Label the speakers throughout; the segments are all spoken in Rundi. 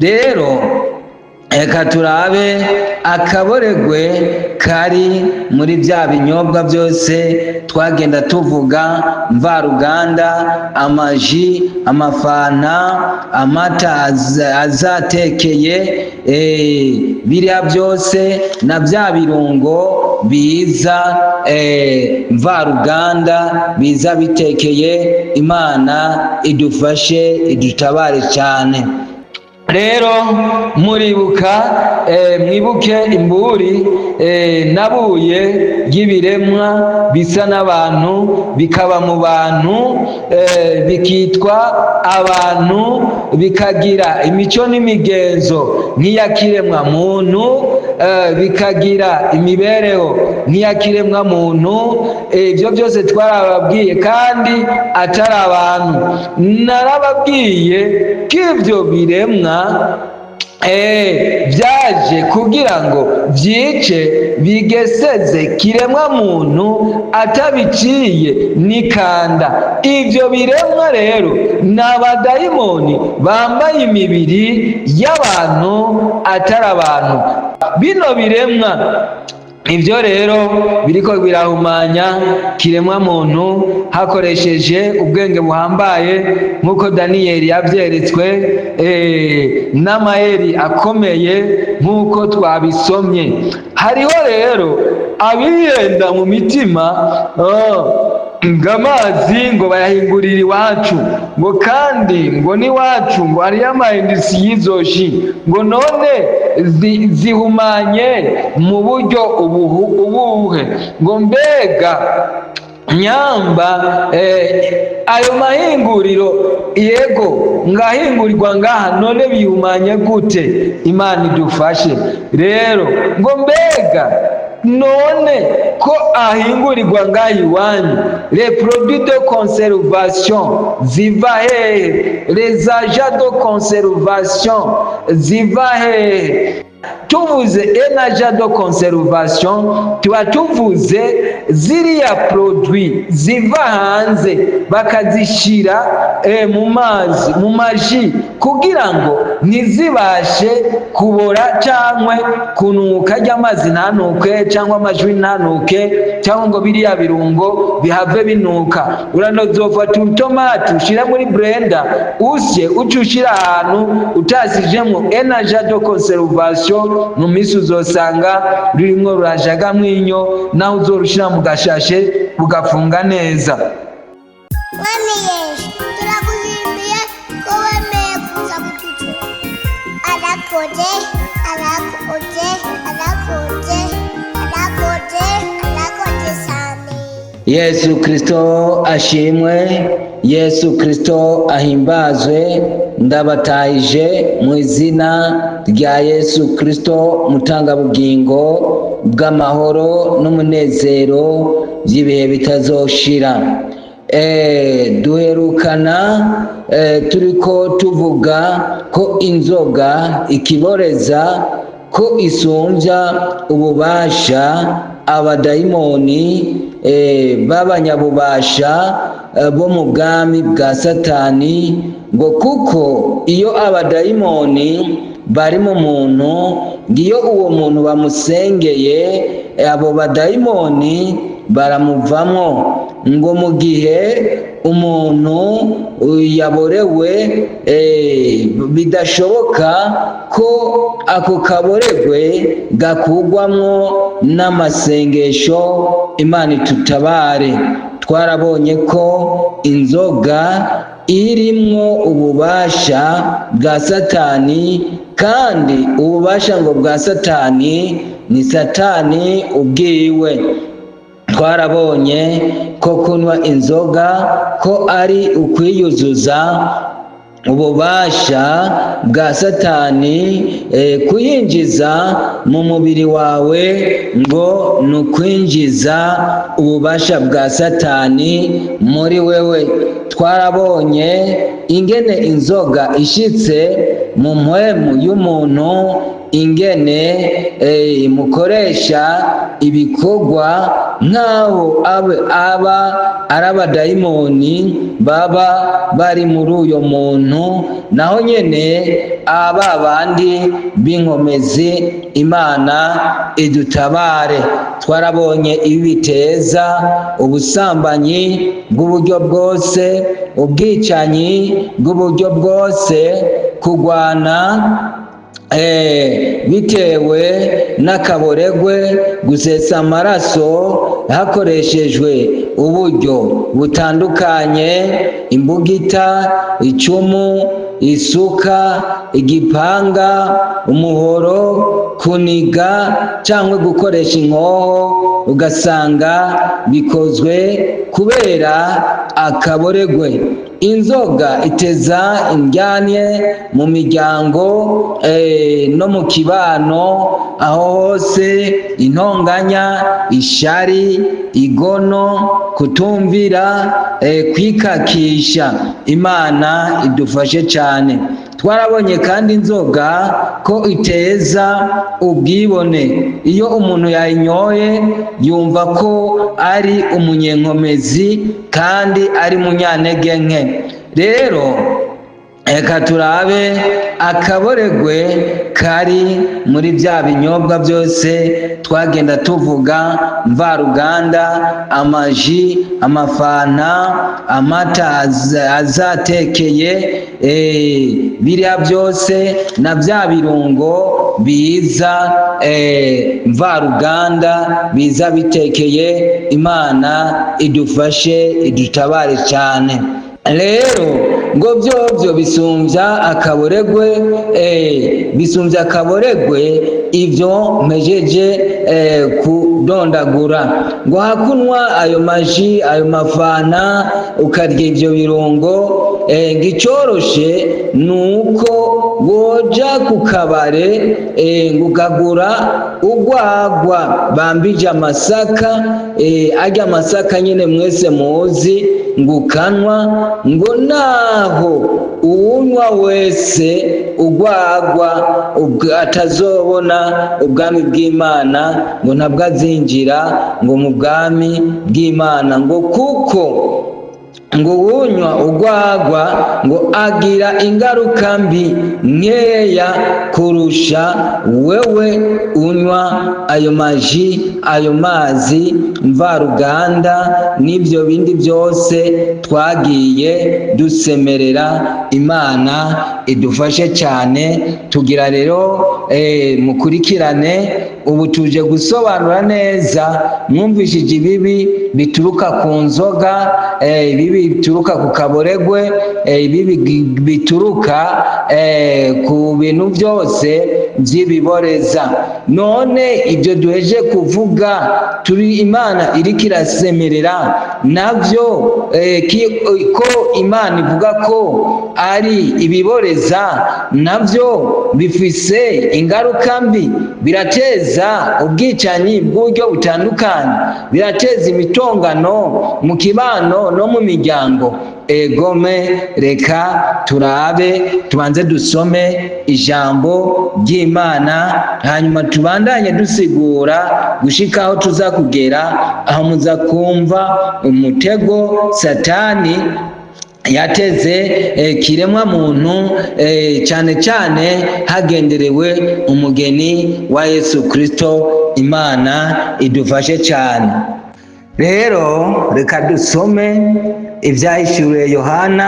Speaker 1: Rero reka turabe akaboregwe kari muri bya binyobwa byose twagenda tuvuga: mvaruganda, amaji, amafanta, amata azatekeye, biriya byose na bya birungo biza mvaruganda biza bitekeye. Imana idufashe, idutabare cyane. Rero muribuka, mwibuke imburi nabuye ry'ibiremwa bisa n'abantu, bikaba mu bantu, bikitwa abantu, bikagira imico n'imigenzo nk'iya kiremwa muntu, bikagira imibereho nk'iya kiremwa muntu. Ibyo byose twarababwiye kandi atari abantu. Narababwiye ko ibyo biremwa byaje kugira ngo byice, bigeseze kiremwa muntu atabiciye n'ikanda. Ibyo biremwa rero ni abadayimoni bambaye imibiri y'abantu atari abantu. Bino biremwa, ibyo rero biriko birahumanya kiremwa muntu hakoresheje ubwenge buhambaye, nk'uko Daniyeli yavyeretswe, n'amayeri akomeye nk'uko twabisomye. Hariho rero abihenda mu mitima, ngo amazi ngo bayahingurira iwacu, ngo kandi ngo n'iwacu ngo hariyo ama industries y'izo jus, ngo none zihumanye mu buryo ubuhe? Ngo mbega nyamba ayo mahinguriro, yego, ngahingurirwa ngaha, none bihumanye gute? Imana idufashe. Rero ngo mbega none ko ahingurirwa ngaha iwanyu, les produits de conservation ziva hehe? Les agents de conservation ziva hehe? Tuvuze un agent de conservation, tuba tuvuze ziriya produit ziva hanze bakazishira mu mazi, mu maji, kugira ngo ntizibashe kubora cyangwa kunuka, ry'amazi ntanuke cyangwa amajwi ntanuke, cyangwa ngo biriya birungo bihave binuka. Uranozofata utomati ushire muri blender, usye, uce ushira ahantu utasijemwo un agent de conservation, mu minsi uzosanga rurimwo rurajagamwo inyo, naho uzorushira mu gashashe ugafunga neza.
Speaker 2: Mwami Yesu, turagushimiye ko wemeye kuza kudutura. Arakoze, arakoze, arakoze, arakoze, arakoze cyane.
Speaker 1: Yesu Kristo ashimwe, Yesu Kristo ahimbazwe. Ndabatahije mu izina rya Yesu Kristo, mutangabugingo bw'amahoro n'umunezero by'ibihe bitazoshira. Duherukana turiko tuvuga ko inzoga ikiboreza, ko isumbya ububasha abadayimoni b'abanyabubasha bo mu bwami bwa Satani, ngo kuko iyo abadayimoni bari mu muntu, ngiyo uwo muntu bamusengeye, abo badayimoni baramuvamwo. Ngo mu gihe umuntu yaborewe, bidashoboka ko ako kaboregwe gakugwamwo n'amasengesho. Imana itutabare. Twarabonye ko inzoga irimwo ububasha bwa Satani, kandi ububasha ngo bwa Satani ni Satani ubwiwe. Twarabonye ko kunywa inzoga ko ari ukwiyuzuza ububasha bwa Satani, kuyinjiza mu mubiri wawe ngo ni ukwinjiza ububasha bwa Satani muri wewe. Twarabonye ingene inzoga ishitse mu mpwemu y'umuntu, ingene imukoresha ibikorwa. nk'aho aba ari abadayimoni baba bari muri uyo muntu. Naho nyene aba bandi b'inkomezi, Imana idutabare. Twarabonye ibi biteza ubusambanyi bw'uburyo bwose, ubwicanyi bw'uburyo bwose, kugwana bitewe n'akaboregwe, gusesa amaraso hakoreshejwe uburyo butandukanye: imbugita, icumu, isuka, igipanga, umuhoro, kuniga cyangwa gukoresha inkoho, ugasanga bikozwe kubera akaboregwe. Inzoga iteza indyane mu miryango no mu kibano, aho hose intonganya, ishari, igono, kutumvira, kwikakisha. Imana idufashe cyane. Twarabonye kandi inzoga ko iteza ubwibone. Iyo umuntu yayinyoye yumva ko ari umunyenkomezi kandi ari munyantege nke. Rero reka turabe akaboregwe kari muri bya binyobwa byose twagenda tuvuga: mvaruganda, amaji, amafanta, amata azatekeye, biriya byose na bya birungo biza mvaruganda biza bitekeye. Imana idufashe, idutabare cyane. Rero ngo byobyo bisumbya akaboregwe, bisumbya akaboregwe ibyo mpejeje kudondagura. Ngo hakunwa ayo maji, ayo mafana, ukarya ibyo birungo, ngo icoroshe ni uko woja ku kabare, ngo ukagura urwagwa bambije amasaka, arya amasaka nyine mwese muzi, ngo ukanwa. Ngo naho uwunywa wese urwagwa atazobona ubwami bw'Imana, ngo ntabwo azinjira ngo mu bwami bw'Imana, ngo kuko ngo uwunywa urwagwa ngo agira ingaruka mbi nkeya kurusha wewe unywa ayo maji, ayo mazi mvaruganda n'ibyo bindi byose twagiye dusemerera. Imana idufashe cyane. Tugira rero mukurikirane. Ubu tuje gusobanura neza. Mwumvishije ibibi bituruka ku nzoga, ibibi bituruka ku kaboregwe, ibibi bituruka ku bintu byose by'ibiboreza. None ibyo duheje kuvuga turi Imana iriko irasemerera nabyo, ko Imana ivuga ko ari ibiboreza, nabyo bifise ingaruka mbi, birateza ubwicanyi bw'uburyo butandukanye, birateza imitongano mu kibano no mu miryango. Egome, reka turabe, tubanze dusome ijambo ry'Imana, hanyuma tubandanye dusigura gushika aho tuza kugera, aho muza kumva umutego Satani yateze kiremwa muntu, cyane cyane hagenderewe umugeni wa Yesu Kristo. Imana idufashe cyane. Rero reka dusome ibyahishuriwe Yohana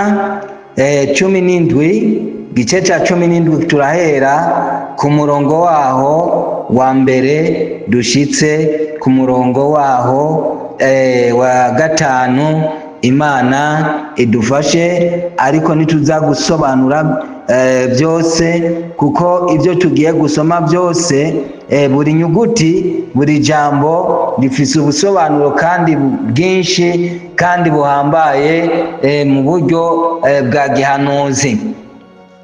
Speaker 1: 17, gice cya 17. Turahera ku murongo waho wa mbere dushitse ku murongo waho wa gatanu. Imana idufashe, ariko ntituza gusobanura byose, kuko ibyo tugiye gusoma byose, buri nyuguti, buri jambo rifise ubusobanuro kandi bwinshi kandi buhambaye mu buryo bwa gihanuzi.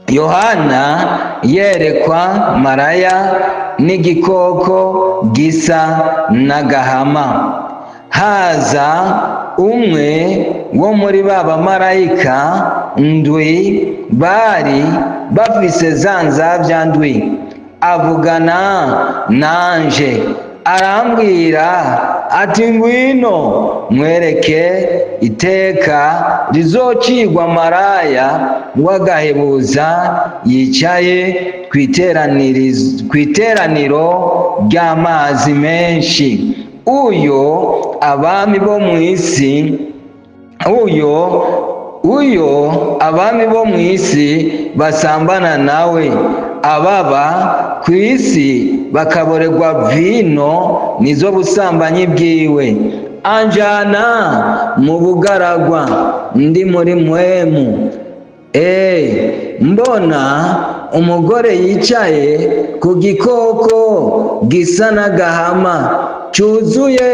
Speaker 1: Yohana yerekwa maraya n'igikoko gisa n'agahama. Haza umwe wo muri ba bamarayika ndwi bari bafise za nzabya ndwi, avugana nanje, arambwira ati: "Ngwino mwereke iteka rizocigwa maraya w'agahebuza yicaye kw'iteraniro ry'amazi menshi, uyo abami bo mu isi, uyo abami bo mu isi basambana nawe, ababa ku isi bakaborerwa vino nizo busambanyi bwiwe." Anjana mu bugaragwa ndi muri mpwemu, mbona umugore yicaye ku gikoko gisa n'agahama, cyuzuye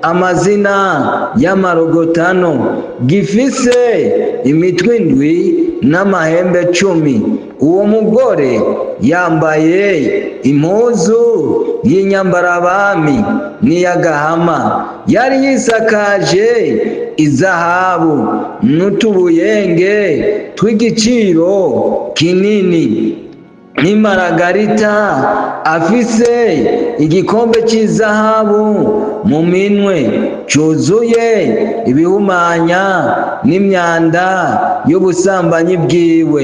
Speaker 1: amazina y'amarogotano, gifise imitwe indwi n'amahembe 10. Uwo mugore yambaye impuzu y'inyambarabami n'iy'agahama, yari yisakaje izahabu n'utubuyenge tw'igiciro kinini n'imaragarita, afise igikombe cy'izahabu mu minwe cyuzuye ibihumanya n'imyanda y'ubusambanyi bwiwe.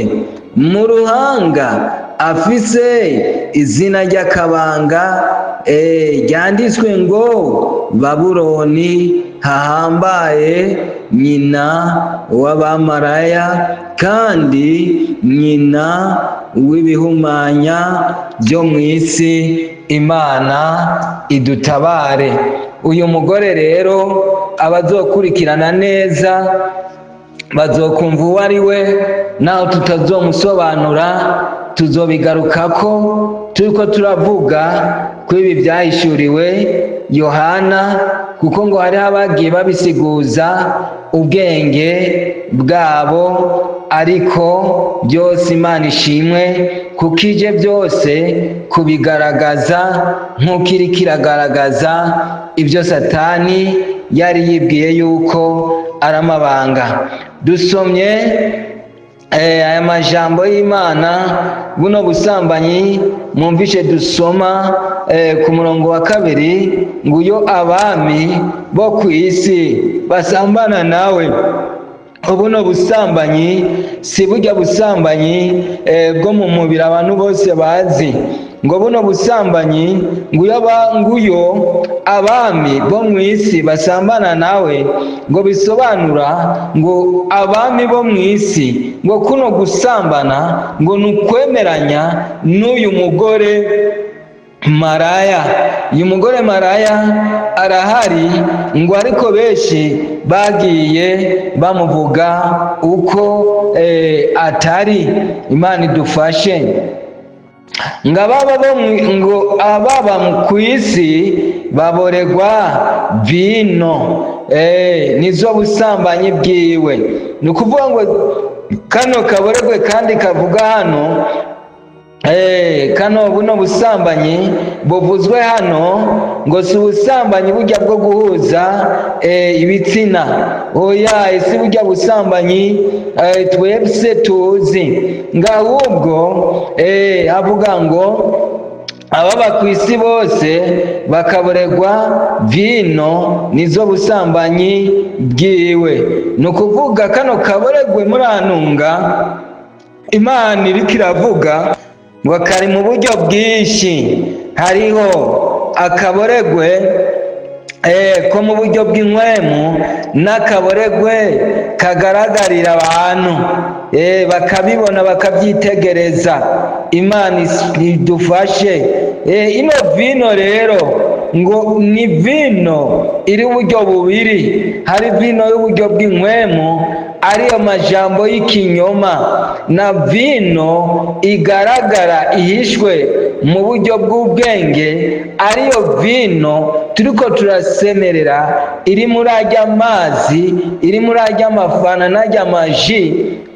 Speaker 1: Mu ruhanga afise izina ry'akabanga ryanditswe ngo: "Babuloni hahambaye, nyina w'abamaraya kandi nyina w'ibihumanya byo mu isi." Imana idutabare. Uyu mugore rero, abazokurikirana neza bazokumva uwo ari we, naho tutazomusobanura tuzobigarukako turiko turavuga ko ibi byahishuriwe Yohana, kuko ngo hariho abagiye babisiguza ubwenge bwabo. Ariko byose Imana ishimwe, kuko ije byose kubigaragaza nk'uko iri kiragaragaza ibyo Satani yari yibwiye yuko ari amabanga. Dusomye aya majambo y'Imana, buno busambanyi mwumvishe dusoma ku murongo wa 2, nguyo abami bo ku isi basambana nawe. Buno busambanyi si burya busambanyi bwo mu mubiri abantu bose bazi. Ngo buno busambanyi, nguyo abami bo mu isi basambana nawe, ngo bisobanura ngo abami bo mu isi, ngo kuno gusambana ngo ni ukwemeranya n'uyu mugore maraya. Uyu mugore maraya arahari, ngo ariko benshi bagiye bamuvuga uko atari. Imana idufashe. Ngo ababa bo ngo ababa ku isi baboregwa vino nizo busambanyi bwiwe. Ni ukuvuga ngo kano kaboregwe kandi kavuga hano, kano buno busambanyi buvuzwe hano, ngo si ubusambanyi burya bwo guhuza ibitsina, oya, isi burya busambanyi twebwe tuzi, ngo ahubwo avuga ngo ababa ku isi bose bakaboregwa vino nizo busambanyi bwiwe. Ni ukuvuga kano kaboregwe muri anunga Imana iriko iravuga ngo kari mu buryo bwinshi. Hariho akaboregwe ko mu buryo bw'inkwemu n'akaboregwe kagaragarira abantu, bakabibona, bakabyitegereza. Imana idufashe. Ino vino rero ngo ni vino iri uburyo bubiri. Hari vino y'uburyo bw'inkwemu, ariyo majambo y'ikinyoma, na vino igaragara ihishwe mu buryo bw'ubwenge, ariyo vino turiko turasemerera, iri muri ajya mazi, iri muri ajya amafana n'ajya amaji,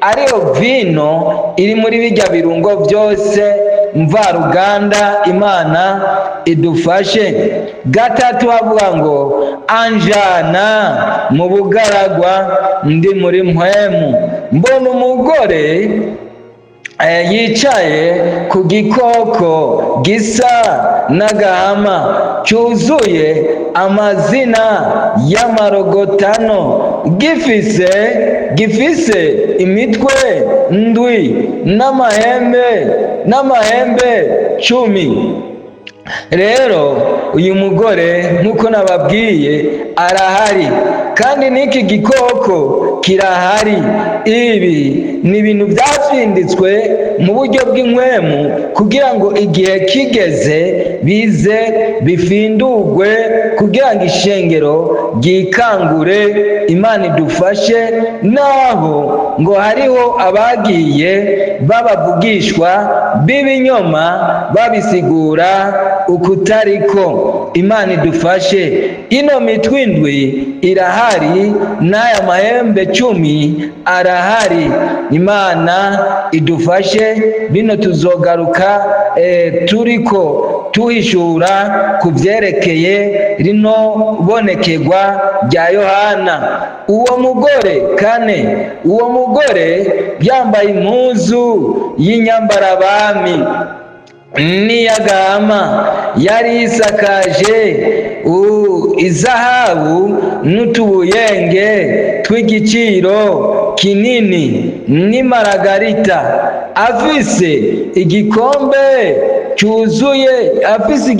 Speaker 1: ariyo vino iri muri bijya birungo byose mvaruganda. Imana idufashe. 3 havuga ngo: "Anjana mu bugaragwa ndi muri mpwemu, mbona umugore yicaye ku gikoko gisa n'agahama, cyuzuye amazina y'amarogotano, gifise imitwe ndwi n'amahembe 10. Rero uyu mugore, nk'uko nababwiye, arahari, kandi n'iki gikoko kirahari. Ibi ni ibintu byafinditswe mu buryo bw'impwemu kugira ngo igihe kigeze bize bifindurwe, kugira ngo ishengero ryikangure. Imana idufashe. Naho ngo hariho abagiye babavugishwa b'ibinyoma babisigura ukutariko. Imana idufashe. Ino mitwe indwi irahari, n'aya mahembe 10 arahari. Imana idufashe. Bino tuzogaruka turiko tuhishura ku byerekeye rino bonekerwa rya Yohana. Uwo mugore, kane, uwo mugore yambaye impuzu y'inyambarabami n'iyagahama, yari isakaje izahabu n'utubuyenge tw'igiciro kinini n'imaragarita, afise igikombe cyuzuye, afise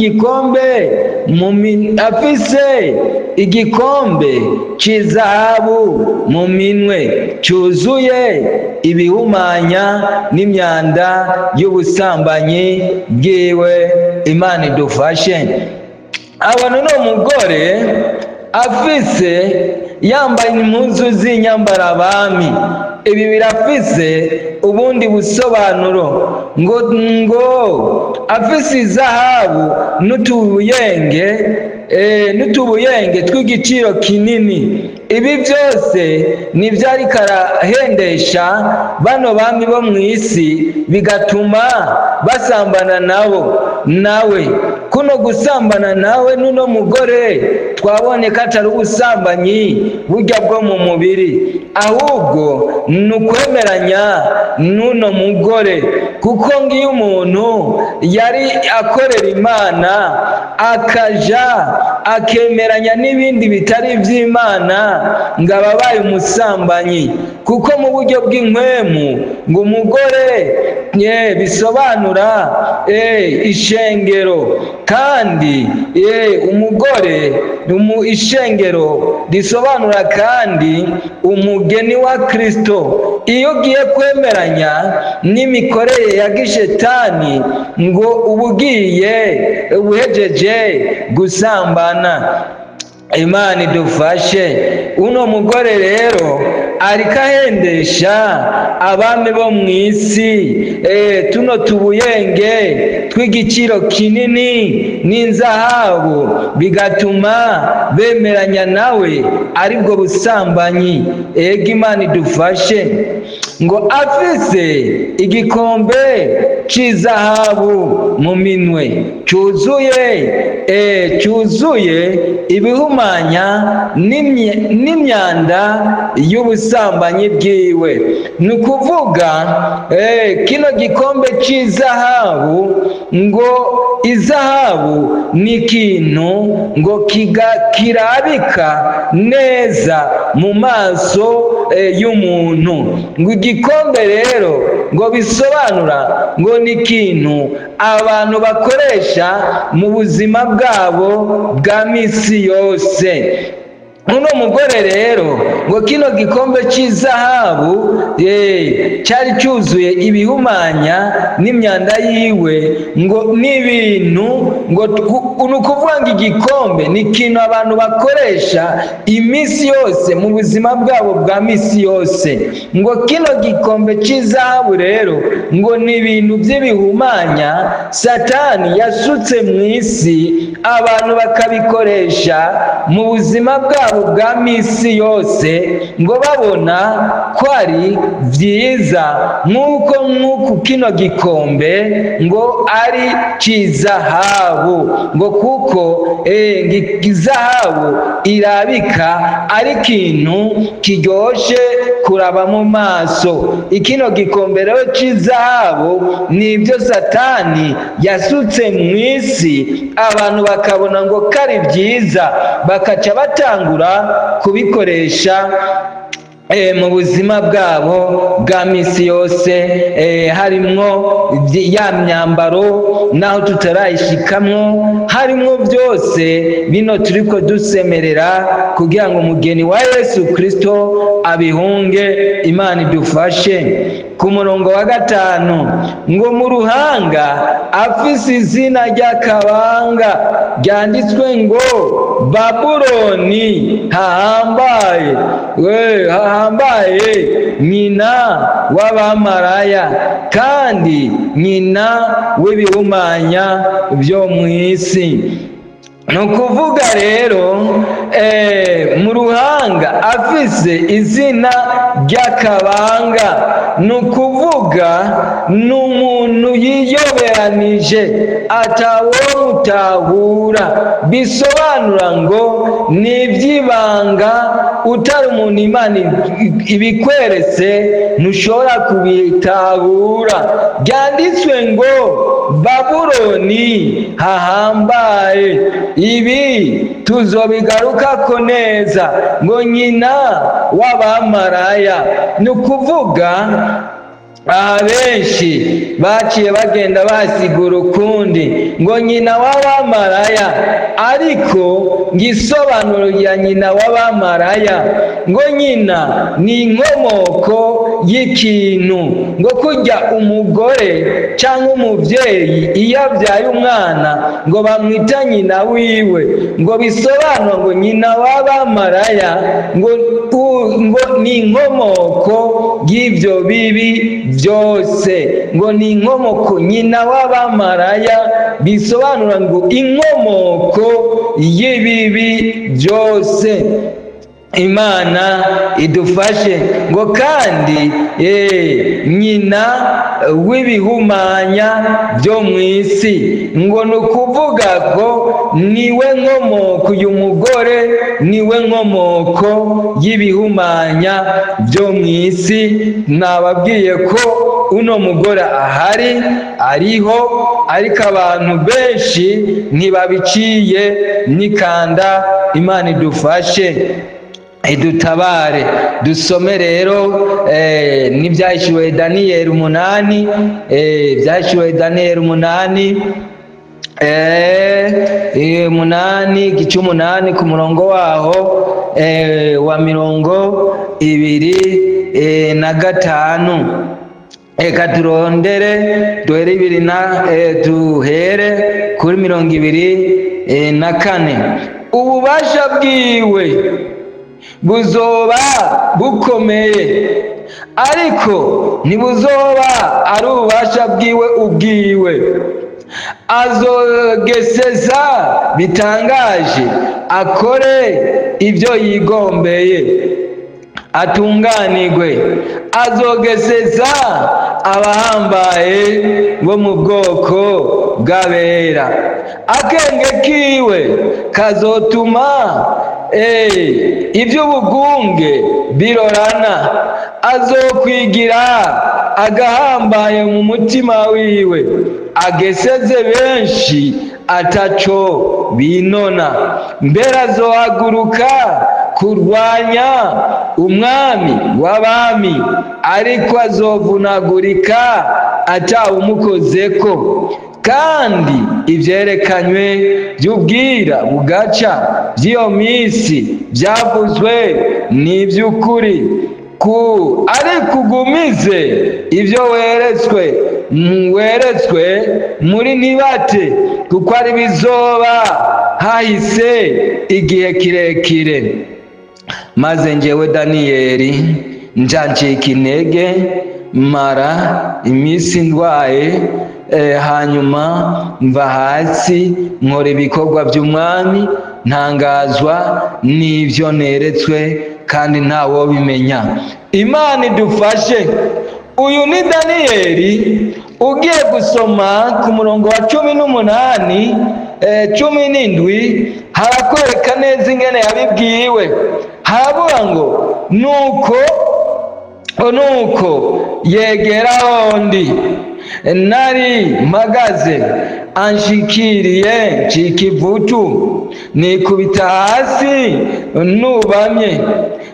Speaker 1: igikombe cy'izahabu mu minwe cyuzuye ibihumanya n'imyanda y'ubusambanyi bwiwe. Imana idufashe. Abona uno mugore afise, yambaye impuzu z'inyambarabami. Ibi birafise ubundi busobanuro, ngo afise izahabu n'utubuyenge tw'igiciro kinini. Ibi byose nibyo ariko arahendesha bano bami bo mu isi, bigatuma basambana nabo nawe. Kuno gusambana nawe n'uno mugore, twabonye ko atari ubusambanyi burya bwo mu mubiri, ahubwo ni ukwemeranya n'uno mugore, kuko ngiyo umuntu yari akorera Imana akaja akemeranya n'ibindi bitari iby'Imana, ngo aba abaye umusambanyi. Kuko mu buryo bw'impwemu ngo umugore bisobanura ishengero, kandi umugore ishengero risobanura kandi umugeni wa Kristo. Iyo ugiye kwemeranya n'imikorere ya gishetani, ngo uba ugiye uhejeje gusambana. Imana idufashe. Uno mugore rero ariko ahendesha abami bo mu isi tuno tubuyenge tw'igiciro kinini n'inzahabu, bigatuma bemeranya nawe, aribwo busambanyi. Ega Imana idufashe. Ngo afise igikombe cy'izahabu mu minwe cyuzuye ibihumanya n'imyanda y'ubusambanyi bwiwe. Ni ukuvuga kino gikombe cy'izahabu, ngo izahabu ni ikintu ngo kirabika neza mu maso y'umuntu. Ngo igikombe rero ngo bisobanura ngo ni ikintu abantu bakoresha mu buzima bwabo bwa misi yose. Uno mugore rero ngo kino gikombe cy'izahabu cyari cyuzuye ibihumanya n'imyanda yiwe, ngo n'ibintu ngo ni ukuvuga ngo igikombe ni ikintu abantu bakoresha iminsi yose mu buzima bwabo bwa misi yose. Ngo kino gikombe cy'izahabu rero ngo ni ibintu by'ibihumanya Satani yasutse mu isi, abantu bakabikoresha mu buzima bwabo bwa misi yose, ngo babona ko ari byiza, nk'uko kino gikombe ngo ari cy'izahabu, ngo kuko izahabu irabika ari ikintu kiryoshe. kuraba mu maso. Ikino gikombe rero cy'izahabu ni ibyo Satani yasutse mu isi, abantu bakabona ngo kari byiza, bakaca batangura kubikoresha mu buzima bwabo bwa misi yose, harimwo ya myambaro, naho tutarayishikamwo, harimwo byose bino turiko dusemerera kugira ngo umugeni wa Yesu Kristo abihunge. Imana idufashe. Ku murongo wa 5 ngo mu ruhanga afise izina ry'akabanga ryanditswe ngo Babuloni hahambaye, we hahambaye, nyina w'abamaraya kandi nyina w'ibihumanya byo mu isi. Ni ukuvuga rero mu ruhanga afise izina ry'akabanga, ni ukuvuga ni umuntu yiyoberanije atawomutahura, bisobanura ngo ni iby'ibanga, utari umuntu Imana ibikweretse ntushobora kubitahura. Byanditswe ngo Babuloni hahambaye, ibi tuzobigarukako neza, ngo nyina w'abamaraya, ni ukuvuga aha benshi baciye bagenda basigura ukundi ngo nyina w'abamaraya, ariko ngo isobanuro ya nyina w'abamaraya ngo nyina ni inkomoko y'ikintu, ngo kurya umugore cyangwa umubyeyi iyo abyaye umwana ngo bamwita nyina wiwe, ngo bisobanura ngo nyina w'abamaraya ngo ni inkomoko y'ibyo bibi byose, ngo ni inkomoko, nyina w'abamaraya bisobanura ngo inkomoko y'ibibi byose. Imana idufashe. Ngo kandi nyina w'ibihumanya byo mu isi, ngo ni ukuvuga ko niwe nkomoko, uyu mugore niwe nkomoko y'ibihumanya byo mu isi. Nababwiye ko uno mugore ahari, ariho, ariko abantu benshi ntibabiciye n'ikanda. Imana idufashe, idutabare. Dusome rero n'ibyahishuwe Daniyeli 8, ibyahishuwe Daniyeli 8, 8, igice 8, ku murongo waho wa 25. Reka turondere, duhere ibiri na duhere kuri 24. Ububasha bwiwe buzoba bukomeye, ariko ntibuzoba ari ububasha bwiwe ubwiwe. Azogeseza bitangaje, akore ibyo yigombeye, atunganirwe. Azogeseza abahambaye bo mu bwoko bw'abera. Akenge kiwe kazotuma iby'ubugunge birorana. Azokwigira agahambaye mu mutima wiwe, ageseze benshi ataco binona. Mbere azohaguruka kurwanya umwami w'abami, ariko azovunagurika atawumukozeko. Kandi ivyerekanywe by'ubwira bugaca by'iyo minsi byavuzwe n'iby'ukuri ku, ariko ugumize ibyo weretswe muri ntibate, kuko ari bizoba hahise igihe kirekire. Maze njyewe Daniyeli njancika intege, mara iminsi ndwaye, hanyuma mva hasi nkora ibikorwa by'umwami, ntangazwa n'ibyo neretswe, kandi ntawobimenya. Imana idufashe. Uyu ni Daniyeli. Ugiye gusoma ku murongo wa 18, 17, harakwereka neza ingene yabibwiwe. Haravuga ngo nuko Nuko yegera hondi nari mpagaze, anshikiriye ncika ivutu, nikubita hasi nubamye.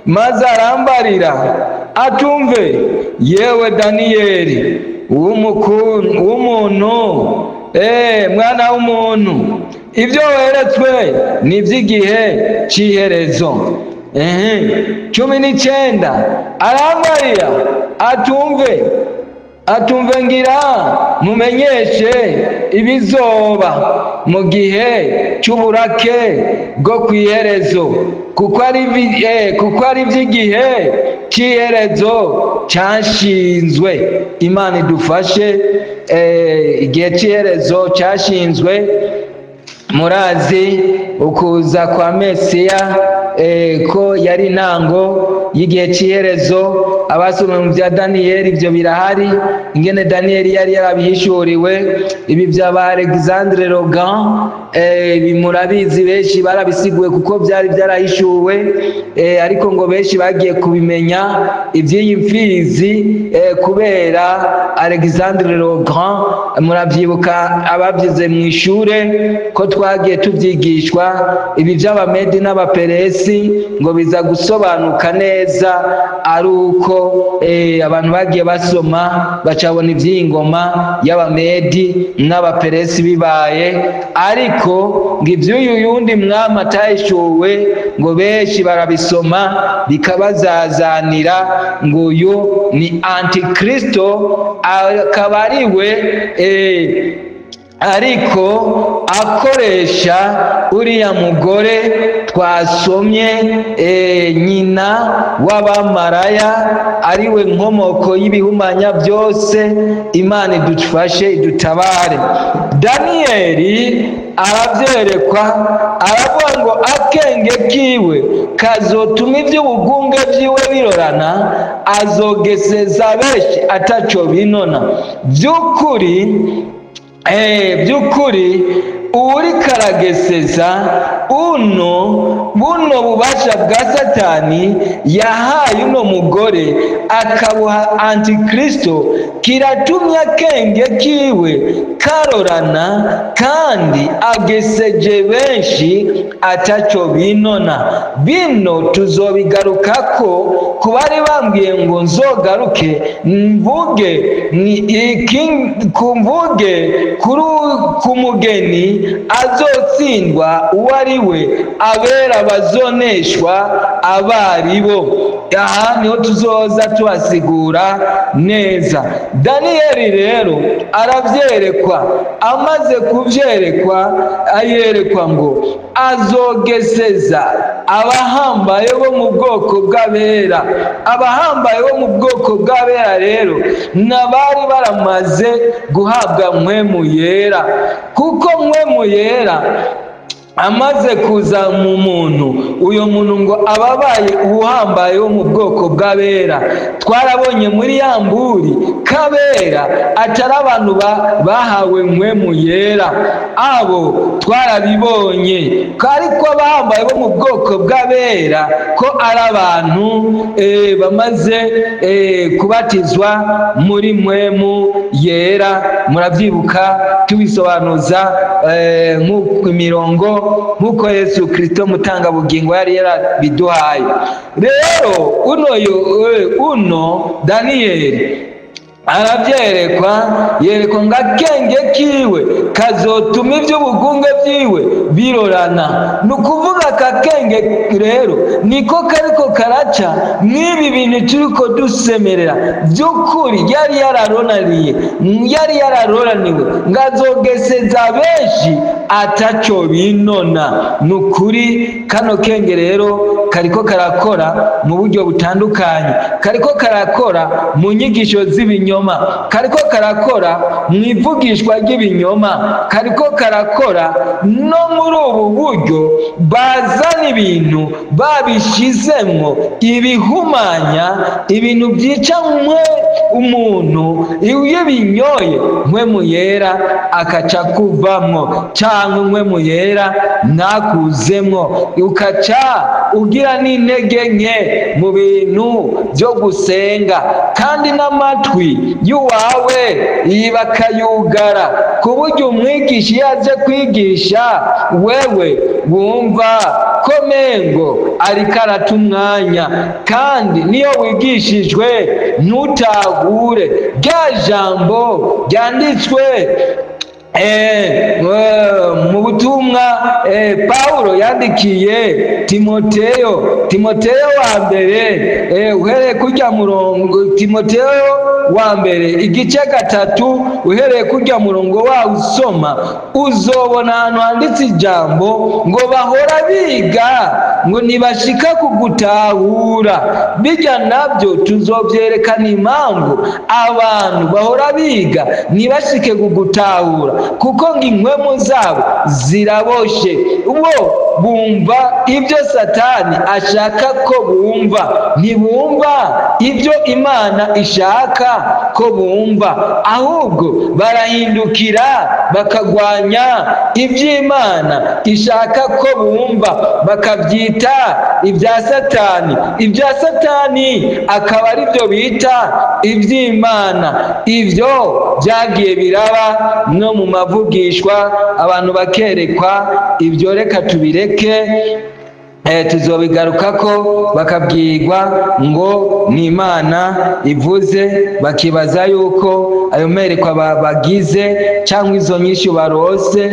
Speaker 1: Maze arambarira atumve, yewe Daniyeli w'umuntu, mwana w'umuntu, ibyo weretswe ni iby'igihe cy'iherezo. 19, arambarira atumve, atumve, ngira mumenyeshe ibizoba mu gihe cy'uburake bwo ku iherezo, kuko ari iby'igihe cy'iherezo cyashinzwe. Imana idufashe. Igihe cy'iherezo cyashinzwe, murazi ukuza kwa Mesiya ko yari intango y'igihe cy'iherezo. Abasomye mu bya Daniyeli, ibyo birahari, ingene Daniyeli yari yarabihishuriwe. Ibi bya ba Alexandre le Grand, ibi murabizi, benshi barabisiguwe kuko byari byarahishuwe, ariko ngo benshi bagiye kubimenya iby'iyi mfizi kubera Alexandre le Grand. Murabyibuka ababyize mu ishure ko twagiye tubyigishwa, ibi by'Abamedi n'Abaperesi ngo biza gusobanuka neza ari uko abantu bagiye basoma, bacabona iby'iyi ngoma y'Abamedi n'Abaperesi bibaye. Ariko ngo iby'uyu yundi mwami atahishuwe, ngo benshi barabisoma bikabazazanira, ngo uyu ni Antikristo, akaba ari we ariko akoresha uriya mugore twasomye, nyina w'abamaraya, ariwe nkomoko y'ibihumanya byose. Imana idufashe, idutabare. Daniyeli arabyerekwa, aravuga ngo akenge kiwe kazotuma iby'ubugunge byiwe birorana, azogeseza benshi ataco binona. By'ukuri uri karageseza uno buno bubasha bwa Satani yahaye uno mugore akabuha Antikristo, kiratumye akenge kiwe karorana, kandi ageseje benshi ataco binona. Bino tuzobigarukako. Ku bari bambwiye ngo nzogaruke mvuge ni iki, kumvuge kuri ku mugeni azotsindwa uwo ari we, abera bazoneshwa abaribo. Aha niho tuzoza tubasigura neza. Daniyeli rero arabyerekwa. Amaze kubyerekwa, ayerekwa ngo azogeseza abahambaye bo mu bwoko bw'abera. Abahambaye bo mu bwoko bw'abera rero n'abari baramaze guhabwa Mpwemu Yera, kuko Mpwemu Yera amaze kuza mu muntu, uyu muntu ngo ababaye uhambaye wo mu bwoko bw'abera. Twarabonye muri ya mburi kabera atari abantu bahawe Mpwemu Yera, abo twarabibonye, ariko abahambaye bo mu bwoko bw'abera ko ari abantu bamaze kubatizwa muri Mpwemu Yera. Murabyibuka tubisobanuza imirongo nk'uko Yesu Kirisito mutangabugingo yari yarabiduhaye. Rero uno Daniyeli arabyerekwa, yerekwa ngo akenge kiwe kazotuma iby'ubugunge byiwe birorana. Ni ukuvuga aka kenge rero niko kariko karaca mw'ibi bintu turiko dusemerera. By'ukuri yari yararonaniye, yari yararoraniwe ngo azogeseza benshi ataco binona. Ni ukuri kano kenge rero kariko karakora mu buryo butandukanye, kariko karakora mu nyigisho z'ibinyoma, kariko karakora mu ivugishwa ry'ibinyoma. Kariko karakora no muri ubu buryo bazana ibintu babishizemwo ibihumanya, ibintu byica mwe umuntu. Iyo binyoye, Mpwemu Yera akaca kuvamwo, cyangwa Mpwemu Yera ntakuzemwo, ukaca ugira n'intege nke mu bintu byo gusenga, kandi n'amatwi y'uwawe bakayugara, ku buryo umwigisha iyo aje kwigisha, wewe wumva ko mengo ariko arata umwanya, kandi niyo wigishijwe ntutahure rya jambo ryanditswe mu butumwa Pawulo yandikiye Timoteyo, Timoteyo wa mbere, uhereye kurya murongo, Timoteyo wa mbere igice 3, uhereye kurya murongo wawo usoma, uzobona ahantu handitse ijambo ngo bahora biga, ngo ntibashika kugutahura. Bijya nabyo tuzovyerekana impamvu abantu bahora biga ntibashike kugutahura, kuko ngo inkwemu zabo ziraboshe. Bo bumva ibyo Satani ashaka ko bumva, ntibumva ibyo Imana ishaka ko bumva, ahubwo barahindukira bakagwanya iby'Imana ishaka ko bumva, bakabyita ibya Satani, ibya Satani akaba ari byo bita iby'Imana. Ibyo byagiye biraba no mu mavugishwa, abantu bakerekwa ibyo. Reka tubireke, tuzobigarukako. Bakabwirwa ngo ni Imana ivuze, bakibaza yuko ayo merekwa bagize cyangwa izo nyinshi barose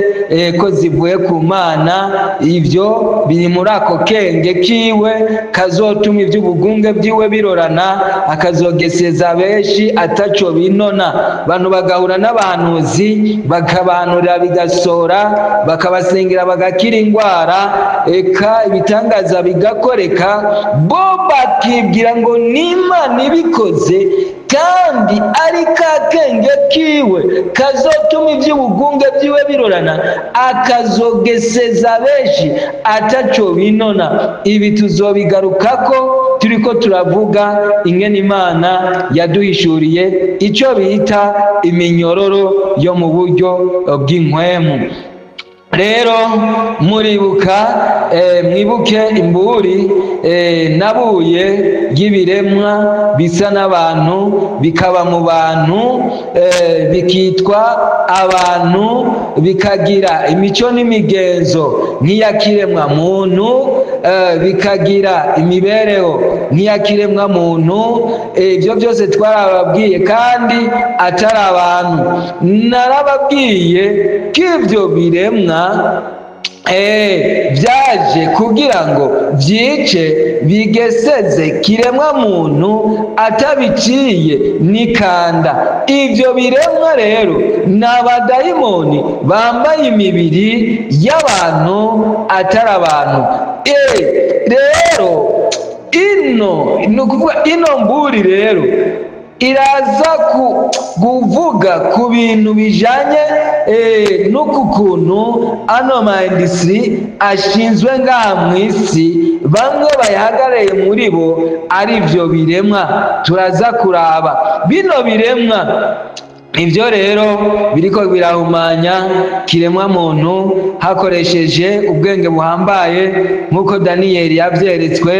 Speaker 1: ko zivuye ku Mana. Ibyo biri muri ako kenge kiwe kazotuma iby'ubugunge byiwe birorana, akazogeseza benshi ataco binona. Abantu bagahura n'abahanuzi, bakabanurira bigasora, bakabasengera bagakira indwara, eka ibitangaza bigakoreka, bo bakibwira ngo n'Imana ibikoze, kandi ari ka kenge kiwe kazotuma iby'ubugunge byiwe birorana, akazogeseza benshi ataco binona. Ibi tuzobigarukako turiko turavuga ingene Imana yaduhishuriye icyo bita iminyororo yo mu buryo bw'inkwemu. Rero muribuka, mwibuke imburi nabuye ry'ibiremwa bisa n'abantu, bikaba mu bantu, bikitwa abantu, bikagira imico n'imigenzo nk'iya kiremwa muntu, bikagira imibereho nk'iya kiremwa muntu. Ibyo byose twarababwiye, kandi atari abantu. Narababwiye ko ibyo biremwa byaje kugira ngo byice, bigeseze kiremwa muntu atabiciye n'ikanda. Ibyo biremwa rero ni abadayimoni bambaye imibiri y'abantu atari abantu. Rero ino ni ukuvuga ino mburi rero iraza kuvuga ku bintu bijanye n'uku kuntu ano ma industries ashinzwe ngaha mu isi, bamwe bayahagarariye muri bo ari byo biremwa. Turaza kuraba bino biremwa. Ibyo rero biriko birahumanya kiremwa muntu hakoresheje ubwenge buhambaye, nk'uko Daniyeli yavyeretswe,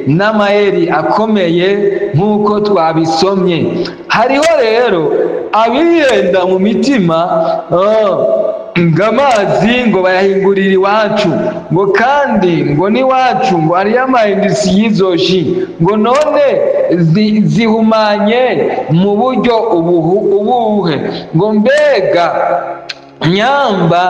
Speaker 1: n'amayeri akomeye nk'uko twabisomye. Hariho rero abihenda mu mitima, ngo amazi ngo bayahingurira iwacu, ngo kandi ngo n'iwacu ngo hariyo ama industries y'izoshi, ngo none zihumanye mu buryo ubuhe? Ngo mbega nyamba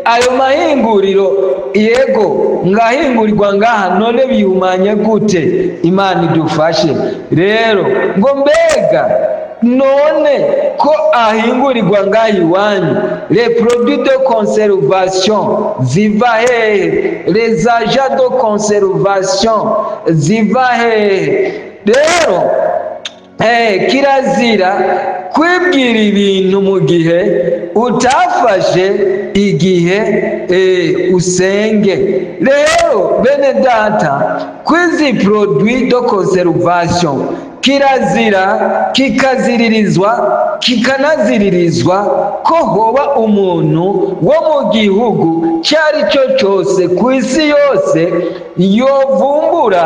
Speaker 1: ayo mahinguriro, yego, ngahingurirwa ngaha, none bihumanye gute? Imana idufashe. Rero ngo mbega none ko ahingurirwa ngaha iwanyu, les produits de conservation ziva hehe? Les agents de conservation ziva hehe? Rero kirazira. Kwibwira ibintu mu gihe utafashe igihe usenge. Rero bene data, kwizi produit de conservation kirazira, kikaziririzwa, kikanaziririzwa ko hoba umuntu wo mu gihugu icyo ari cyo cyose ku isi yose yovumbura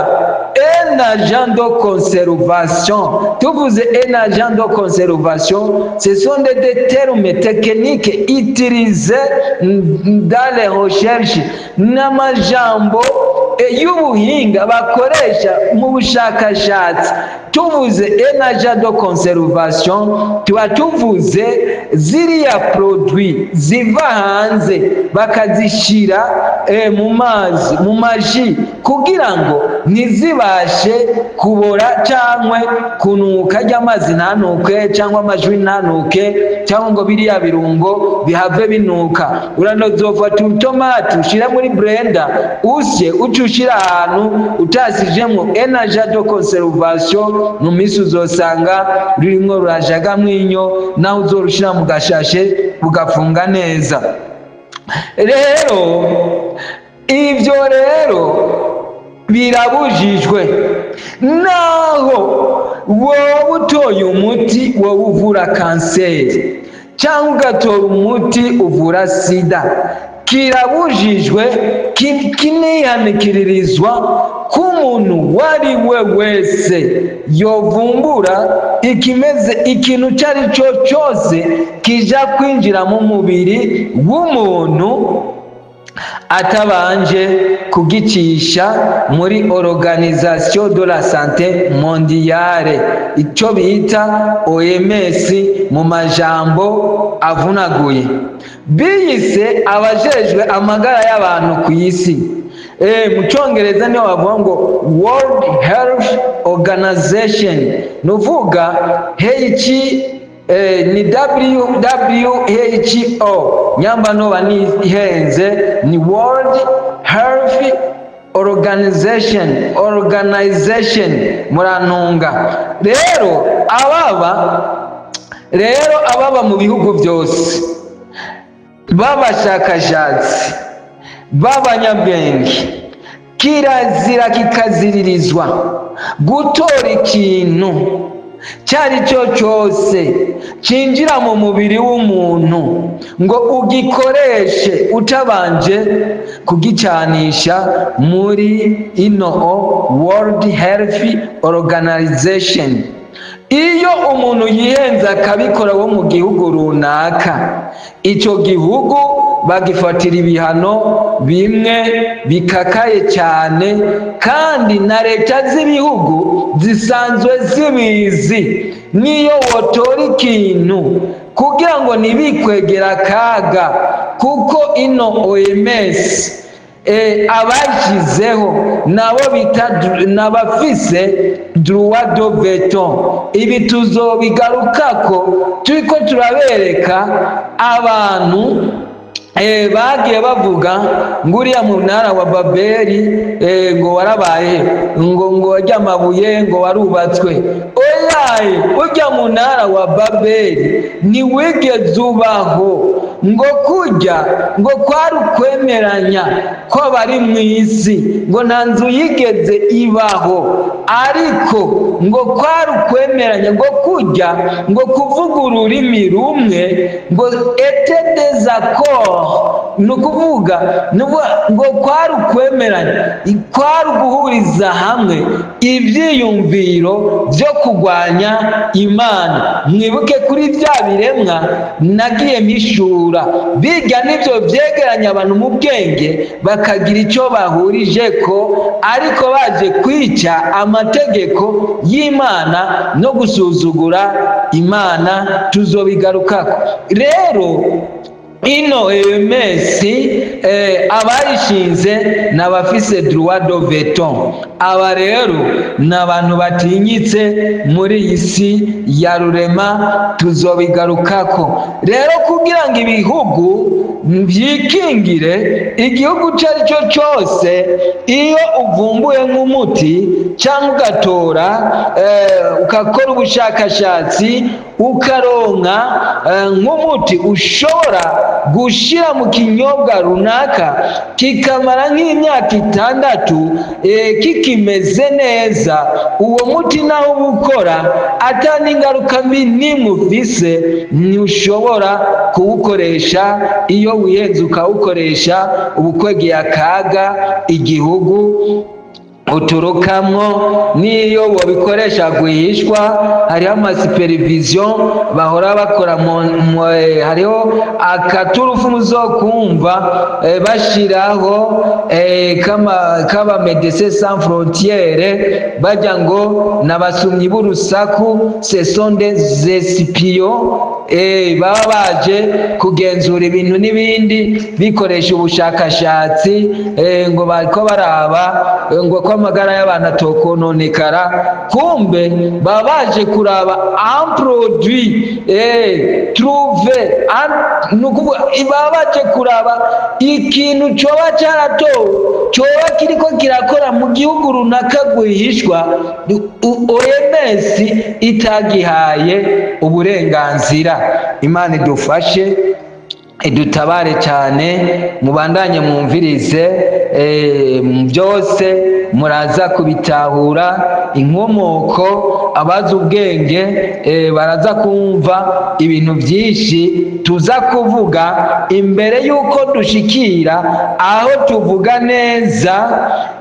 Speaker 1: un agent de conservation. Tuvuze un agent de conservation, ce sont des termes techniques utilisés dans les recherches, n'amajambo y'ubuhinga bakoresha mu bushakashatsi. Tuvuze un agent de conservation, tuba tuvuze ziriya produit ziva hanze bakazishyira mu mazi, mu maji, kugira ngo ntizibashe kubora cyangwa kunuka, ry'amazi ntanuke cyangwa amajwi ntanuke, cyangwa ngo biriya birungo bihave binuka. Uranozofata utomati ushyire muri blender, usye, uce ushyira ahantu utasijemo un agent de conservation, mu minsi uzosanga rurimo rurajagamwo inyo, nawe uzorushyira mu gashashe ugafunga neza. Rero ibyo rero birabujijwe. Naho wowe utoye umuti wowe uvura kanseri cyangwa ugatora umuti uvura sida, kirabujijwe, kinihanikiririzwa ko umuntu uwo ari we wese yovumbura ikimeze ikintu icyo ari cyo cyose kija kwinjira mu mubiri w'umuntu atabanje kugicisha muri Organisation de la Santé Mondiale, icyo bita OMS mu majambo avunaguye. Biyise abajejwe amagara y'abantu ku isi, mu cyongereza niyo bavuga ngo World Health Organization, nuvuga H ni WHO, nyamba noba nihenze, ni World Health Organization, murantunga. Rero ababa, rero ababa mu bihugu byose b'abashakashatsi b'abanyabwenge, kirazira kikaziririzwa gutora ikintu icyo ari cyo cyose cyinjira mu mubiri w'umuntu ngo ugikoreshe utabanje kugicanisha muri ino World Health Organization. Iyo umuntu yihenze akabikora wo mu gihugu runaka, icyo gihugu bagifatira ibihano bimwe bikakaye cyane, kandi na leta z'ibihugu zisanzwe zibizi. Niyo wotora ikintu kugira ngo ntibikwegera akaga, kuko ino OMS abashyizeho nabo bita n'abafise droit de veto. Ibi tuzobigarukako turiko turabereka abantu bagiye bavuga ngo uriya munara wa Babeli ngo warabaye, ngo warya amabuye ngo warubatswe. Oyaye, urya munara wa Babeli ntiwigeze ubaho. Ngo kurya ngo kwari ukwemeranya ko bari mu isi, ngo nta nzu yigeze ibaho, ariko ngo kwari ukwemeranya, ngo kurya ngo kuvuga ururimi rumwe, ngo étaient des accords. Ni ukuvuga ngo kwari ukwemeranya, kwari uguhuriza hamwe ibyiyumviro byo kurwanya Imana. Mwibuke kuri bya biremwa nagiye mpishura, biga n'ibyo byegeranya abantu mu bwenge bakagira icyo bahurije ko, ariko baje kwica amategeko y'Imana no gusuzugura Imana. Tuzobigarukako. Rero ino OMS, abayishinze ni abafise droit de veto. Aba rero ni abantu batinyitse muri iyi si ya rurema, tuzobigarukako. Rero kugira ngo ibihugu byikingire, igihugu icyo ari cyo cyose, iyo uvumbuye nk'umuti cyangwa ikintu cyose cyinjira mu mubiri w'umuntu, Cyangwa ugatora, ukakora ubushakashatsi, ukaronka nk'umuti ushobora gushyira mu kinyobwa runaka kikamara nk'imyaka 6 kikimeze neza. Uwo muti nawo uba ukora ata n'ingaruka mbi n'imwe ufise, ntushobora kuwukoresha. Iyo wihenze ukawukoresha, uba ukwegeye akaga igihugu uturukamwo. N'iyo wabikoresha rwihishwa, hariho amasupervision bahora bakora, hariho akaturufu muzokumva bashiraho kaba Médecins Sans Frontières, bajya ngo n'abasumyi b'urusaku, ce sont des espions, baba baje kugenzura ibintu n'ibindi, bikoresha ubushakashatsi, ngo bariko baraba ngo ko amagara y'abantu atokononekara. Kumbe baba baje kuraba un produit trouvé, ni ukuvuga baba baje kuraba ikintu coba caratowe, coba kiriko kirakora mu gihugu runaka rwihishwa, OMS itagihaye uburenganzira. Imana idufashe, idutabare cyane. Mubandanye mwumvirize byose, muraza kubitahura inkomoko. Abazi ubwenge baraza kumva ibintu byinshi tuza kuvuga imbere y'uko dushikira aho tuvuga neza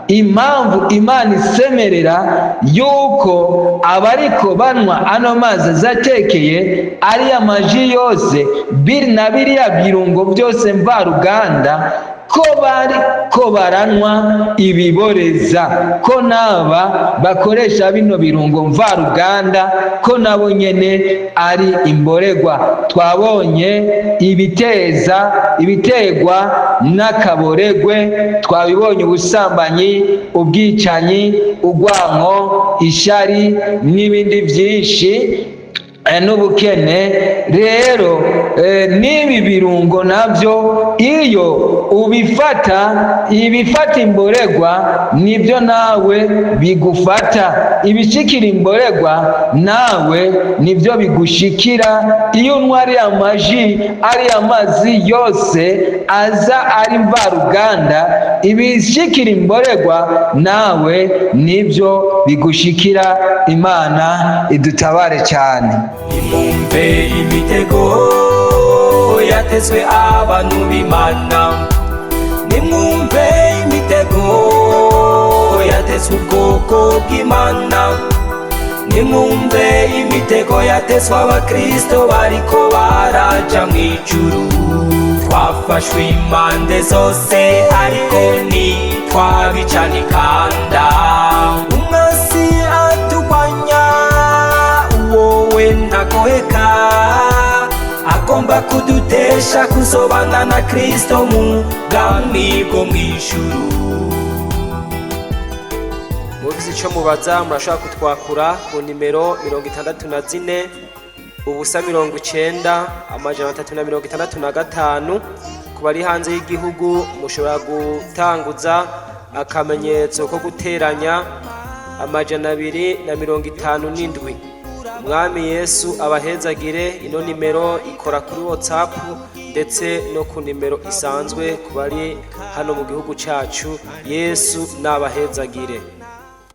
Speaker 1: impamvu Imana isemerera yuko abariko banywa ano mazi azatekeye, ariya maji yose biri na biriya birungo byose mvaruganda, ko bari ko baranywa ibiboreza, ko n'aba bakoresha bino birungo mvaruganda ko nabo nyene ari imboregwa. Twabonye ibiteza, ibiterwa n'akaboregwe, twabibonye: ubusambanyi, ubwicanyi, urwanko, ishari n'ibindi byinshi, n'ubukene. Rero n'ibi birungo nabyo, iyo ubifata, ibifata imboregwa nibyo nawe bigufata, ibishikira imboregwa nawe nibyo bigushikira. Iyo unywa ariya maji, ariya mazi yose aza ari mvaruganda, ibishikira imboregwa nawe nibyo bigushikira. Imana idutabare cyane.
Speaker 3: Nimwumve imitego yatezwe abantu b'Imana, nimwumve imitego yatezwe ubwoko bw'Imana, nimwumve imitego yatezwe abakristo bariko baraja mw'ijuru. Twafashwe impande zose, ariko ntitwabicanikanda. Umwasi atugwanya, wowe ntagoheka, agomba kudutesha kuzobana na Kristo mu bwami bwo mw'ijuru.
Speaker 4: Mufise ico mubaza, murashobora kutwakura ku nimero 64 0 90 365. Ku bari hanze y'igihugu, mushobora gutanguza akamenyetso ko guteranya 257. Umwami Yesu abahezagire. Ino nimero ikora kuri WhatsApp ndetse no ku nimero isanzwe ku bari hano mu gihugu cacu. Yesu nabahezagire.